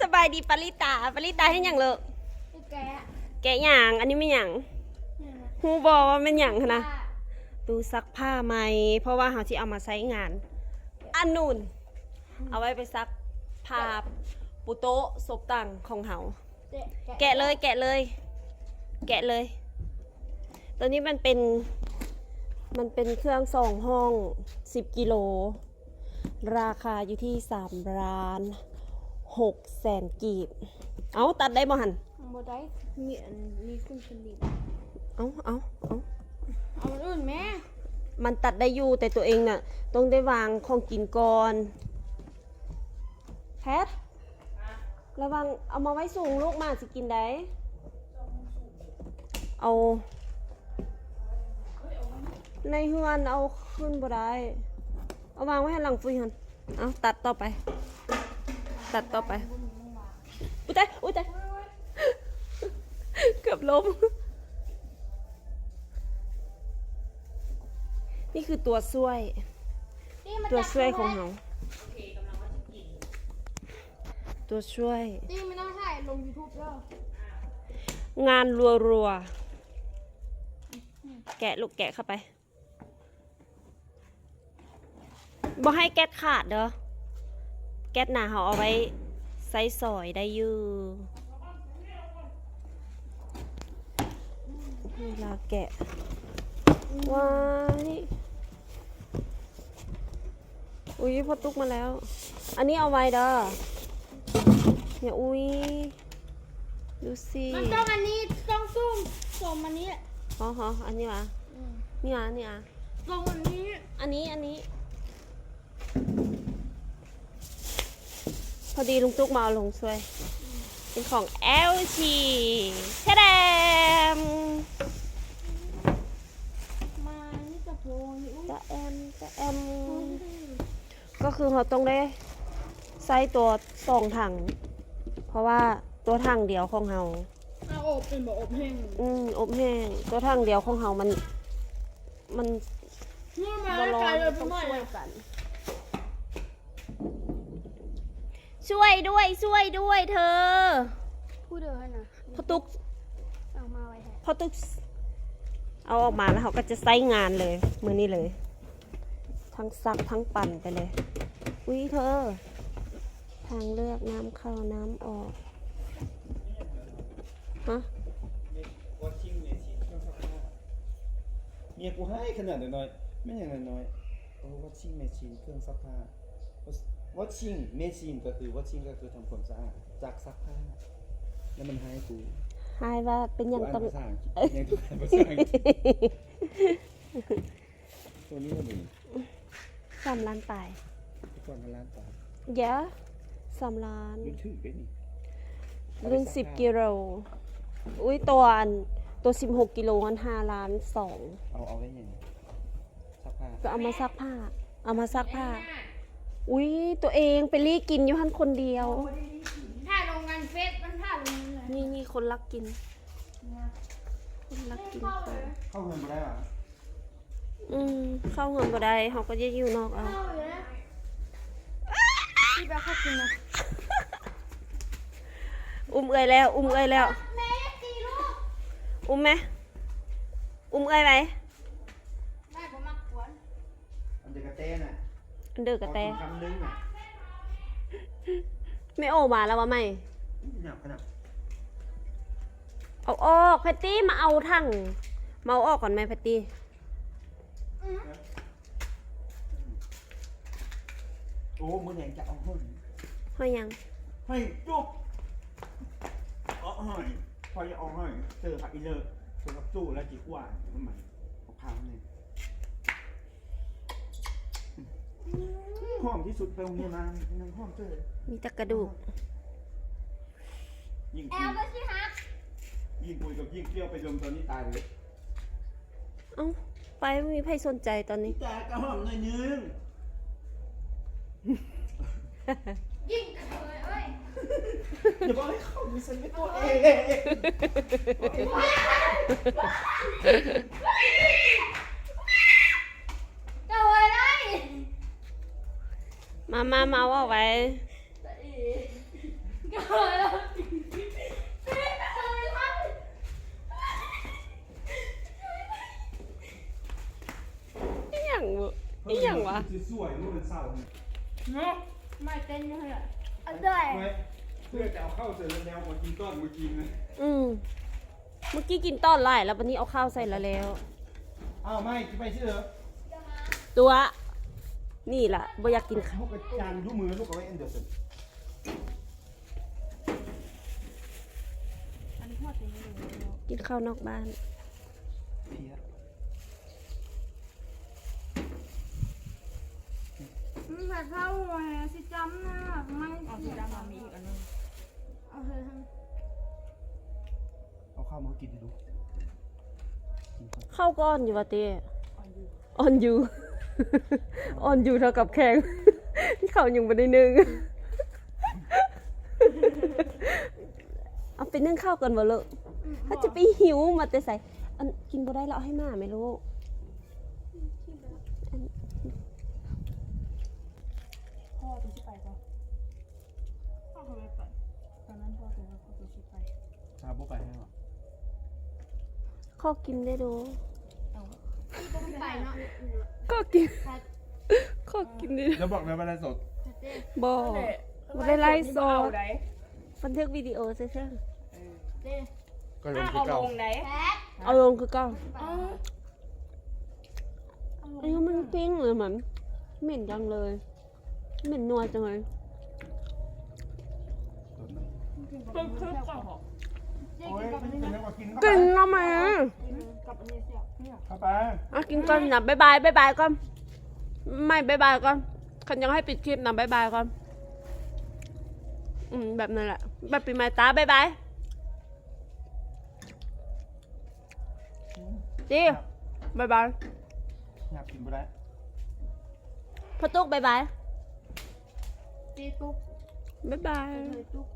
ສະບາຍດີປາລິຕາ. ປາລິຕາເຮັດຫຍັງລູກ? ແກະ ແກະຫຍັງ? ອັນນີ້ແມ່ນຫຍັງ? ຫຍັງນະ? ຮູ້ບໍ່ວ່າແມ່ນຫຍັງຫັ້ນນະ? ຕູ້ຊັກຜ້າໃໝ່ ເພາະວ່າເຮົາຊິເອົາມາໃຊ້ງານ. ອັນນູນ ເອົາໄວ້ໄປຊັກຜ້າປູໂຕະສົບຕັ່ງຂອງເຮົາ. ແກະ ແກະເລີຍ ແກະເລີຍ ແກະເລີຍ. ໂຕນີ້ມັນເປັນ ມັນເປັນເຄື່ອງສອງຫ້ອງ ສິບກິໂລ ລາຄາຢູ່ທີ່ສາມລ້ານຫົກແສນກີບ. ເອົ້າ ຕັດໄດ້ບໍ່ຫັ້ນ? ບໍ່ໄດ້ ມີອັນ ມີຄຸນສະນິດ. ເອົ້າ ເອົ້າ ເອົ້າ ເອົາອັນອື່ນແມ. ມັນຕັດໄດ້ຢູ່ ແຕ່ຕົວເອງນະ ຕ້ອງໄດ້ວາງຂອງກິນກ່ອນ. ແພັດ ລະວັງ ເອົາມາໄວ້ສູງລູກ ໝາຊິກິນໃດ. ເອົາ ໃນເຮືອນເອົາຂຶ້ນບໍ່ໄດ້ ເອົາວາງໄວ້ຫັ້ນຫຼັງຟຸຍຫັ້ນ. ເອົາ ຕັດຕໍ່ໄປ ຕັດຕໍ່ໄປ. ອຸ້ຍຕາຍ ອຸ້ຍຕາຍ ເກືອບລົ້ມ. ນີ້ຄືຕົວຊ່ວຍ ຕົວຊ່ວຍຂອງເຮົາ. ຕົວຊ່ວຍ ນີ້ມັນຕ້ອງຖ່າຍລົງຢູທູບເດີ. ງານລັວໆ ແກະລູກ ແກະເຂົ້າໄປ. ບໍ່ໃຫ້ແກັດຂາດເດີ ແກັດນະ ເຮົາເອົາໄວ້ໃຊ້ສອຍໄດ້ຢູ່. ເວລາແກະ ວ້າຍ ອຸ້ຍ ພໍ່ຕຸກມາແລ້ວ. ອັນນີ້ເອົາໄວ້ເດີ ຢ່າ ອຸ້ຍ ດູຊິ ມັນຕ້ອງອັນນີ້ ຕ້ອງສຸ່ມ ສຸ່ມອັນນີ້. ອໍ ອັນນີ້ຫວາ? ອືມ ນີ້ຫວາ ນີ້ຫວາ? ລົງອັນນີ້ ອັນນີ້ ອັນນີ້. ພໍດີລຸງຕຸກມາເອົາລົງຊ່ວຍ ເປັນຂອງແອວທີ. ທະແດມ ມານີ້ກະໂປ ຕະແອມ ຕະແອມ. ອືມ ກໍຄືເຮົາຕ້ອງໄດ້ໃຊ້ຕົວສອງຖັງ ເພາະວ່າຕົວຖັງດຽວຂອງເຮົາ ເອົາອົບ ເປັນບໍ່ ອົບແຫ້ງ. ອືມ ອົບແຫ້ງ ຕົວຖັງດຽວຂອງເຮົາມັນ ມັນບໍ່ຮ້ອນ ຕ້ອງຊ່ວຍກັນ. ຊ່ວຍດ້ວຍ ຊ່ວຍດ້ວຍເທີ. ຜູ້ເດີຫັ້ນນະ ພໍ່ຕຸກ ເອົາມາໄວ້ໃຫ້ ພໍ່ຕຸກ ເອົາອອກມາແລ້ວເຮົາກໍຈະໃຊ້ງານເລີຍ ມື້ນີ້ເລີຍ ທັງຊັກທັງປັ່ນໄປເລີຍ. ອຸ້ຍເທີ ທາງເລືອກນ້ຳເຂົ້ານ້ຳອອກ. ຮະ? ວອດຊິງແມຊີນ ເຄື່ອງຊັກຜ້າ. ເມຍກູຮ້າຍຂະໜາດນ້ອຍໆ ແມ່ນຫຍັງນ້ອຍໆ? ໂອ້ ວອດຊິງແມຊີນ ເຄື່ອງຊັກຜ້າ. ວອດຊິງແມຊີນ ກໍຄື ວອດຊິງ ກໍຄືທຳຄວາມສະອາດ ຈັກຊັກຜ້າ. ແລ້ວມັນຮ້າຍກູ ຮ້າຍວ່າເປັນຫຍັງຕ້ອງ ອ່ານພາສາອັງກິດ ຍັງຕ້ອງອ່ານພາສາອັງກິດ. ໂຕນີ້ລະເດ ສາມລ້ານປາຍ ກ່ອນກໍລ້ານປາຍ. ເຢ ສາມລ້ານ ລຸ້ນຖືກເດ້ນີ້ ລຸ້ນສິບກິໂລ. ອຸ້ຍ ຕົວອັນ ຕົວສິບຫົກກິໂລຫັ້ນ ຫ້າລ້ານສອງ. ເອົາ ເອົາໄວ້ຫຍັງ? ຊັກຜ້າ ກໍເອົາມາຊັກຜ້າ ເອົາມາຊັກຜ້າ. ອຸ້ຍ ຕົວເອງໄປລີ້ກິນຢູ່ຫັ້ນຄົນດຽວ. ຖ້າລົງອັນເຟສ ມັນຖ້າລົງເລີຍ. ນີ້ ນີ້ຄົນລັກກິນ ຄົນລັກກິນຂອງ. ເຂົ້າເຮືອນບໍ່ໄດ້ຫວາ? ອືມ ເຂົ້າເຮືອນບໍ່ໄດ້ ເຮົາກໍຈະຢູ່ນອກເອົາ. ເຂົ້າຢູ່ນະ ທີ່ແບບເຂົ້າກິນນະ. ອຸ້ມເອື້ອຍແລ້ວ ອຸ້ມເອື້ອຍແລ້ວ. ແມ່ຢ່າຕີລູກ. ອຸ້ມແມ ອຸ້ມເອື້ອຍໄວ້. ໄດ້ບໍ່ມັກກວນ ອັນເດີກະແຕນະ ອັນເດີກະແຕ. ຄຳໜຶ່ງນະ ແມ່ໂອມາແລ້ວວ່າໃໝ່. ໜັກຂະໜາດ. ເອົາອອກແພັດຕີ້ ມາເອົາຖັງ ມາເອົາອອກກ່ອນແມ່ແພັດຕີ້. ອືມ ໂອ້ ມື້ແລງຈະເອົາຫອຍ. ຫອຍຫຍັງ? ຫອຍຈຸກ. ເອົາຫອຍ ຂ້ອຍຈະເອົາຫອຍ ເຈີກັບອີເລີ ເຈີກັບຕູ້ ແລ້ວຊິຂົ້ວມັນ ເອົາຂາວນີ້. ຫອມທີ່ສຸດ ໄປໂຮງຮຽນມາຍັງຫອມເຈີ. ມີແຕ່ກະດູກ. ຍິ່ງ ແອວ ໂຕຊິຫັກ. ຍິ່ງຄຸຍກັບຍິ່ງປ່ຽວ ໄປດົມຕອນນີ້ຕາຍເລີຍ. ເອົ້າ ໄປ ບໍ່ມີໃຜສົນໃຈຕອນນີ້. ຕາກໍຫອມໜ້ອຍໜຶ່ງ. ຍິ່ງກະເທີຍເອີຍ. ຢ່າບອກໃຫ້ເຂົາມີສັນເປັນຕົວເອງ. ກະເທີຍໄດ້. ມາ ມາ ມາເວົ້າໄວ້. ຕາເອ. ອີ່ຫຍັງບໍ່ ອີ່ຫຍັງວະ? ສວຍໆ ມື້ວັນເສົານີ້ເນາະ ມາເຕັ້ນຢູ່ຫັ້ນແຫຼະ ອະ ເພື່ອຈະເອົາເຂົ້າໃສ່ແລ້ວ ມາກິນຕອນມື້ກີ້ນະ ອືມ ເມື່ອກີ້ກິນຕອນຫຼາຍແລ້ວ ບັດນີ້ເອົາເຂົ້າໃສ່ແລ້ວແລ້ວ. ອ້າວ ໄມ້ ຊິໄປຊື່ເດີ ຕົວະ ນີ້ລະ ບໍ່ຢາກກິນ ລູກກະຈານຢູ່ມືລູກເອົາໄວ້ອັນດຽວຊັ້ນ ກິນເຂົ້ານອກບ້ານ ເພຍ ອືມ ແບບເຮົາ ເອີ ຊິຈຳນະ ມັນ ເອົາຊິຈຳ ເອົາມີອີກອັນໜຶ່ງ ເອົາເຮີ ເອົາເຂົ້າມາກິນໃຫ້ດູ ເຂົ້າກໍອ່ອນຢູ່ວ່າເຕ້ ອ່ອນຢູ່ ອ່ອນຢູ່ ອ່ອນຢູ່ເທົ່າກັບແຂງ ເຂົ້າຍັງບໍ່ໄດ້ໜຶ້ງ ເອົາໄປໜຶ້ງເຂົ້າກ່ອນບໍ່ລູກ ອືມ ເຮົາຈະໄປຫິວມາແຕ່ໃສ ອັນ ກິນບໍ່ໄດ້ແລ້ວ ເອົາໃຫ້ໝາແມ່ລູກ ພໍ່ຕົວຊິໄປບໍ່? ພໍ່ກໍໄປ ຕອນນັ້ນພໍ່ຕົວ ພໍ່ຕົວຊິໄປ ຖ້າບໍ່ໄປໃຫ້ຫວາ? ຂໍກິນໄດ້ດູ ເອົາ ບໍ່ໄປເນາະ ຂໍກິນ ຂໍກິນໄດ້ດູ ຢ່າບອກນະວ່າໄລຟ໌ສົດ ບໍ່ ບໍ່ໄດ້ໄລຟ໌ສົດ ບັນທຶກວິດີໂອຊື່ໆ ເອີ ກໍລົງຄືເກົ່າ ເອົາລົງຄືເກົ່າ ເອົາລົງຄືເກົ່າ ເອີ ອັນນີ້ມັນປີ້ງເລີຍ ມັນເໝັນຈັງເລີຍ ເໝັນນົວຈັງເລີຍ ເບິ່ງຄືເກົ່າ ກິນນຳແມ່ ກິນກັບອັນນີ້ແຊບ ເຂົ້າໄປ ອ່ະ ກິນກ່ອນນະ ບາຍບາຍ ບາຍບາຍກ່ອນ ໄມ້ ບາຍບາຍກ່ອນ ຄັນຍັງໃຫ້ປິດຄລິບນະ ບາຍບາຍກ່ອນ ອືມ ແບບນັ້ນແຫຼະ ແບບປີໃໝ່ຕາ ບາຍບາຍ. ຈີ ບາຍບາຍ ຫຍັບກິນບໍ່ໄດ້ ພໍ່ຕຸກ ບາຍບາຍ ຈີຕຸກ ບາຍບາຍ ເຮີຍຕຸກ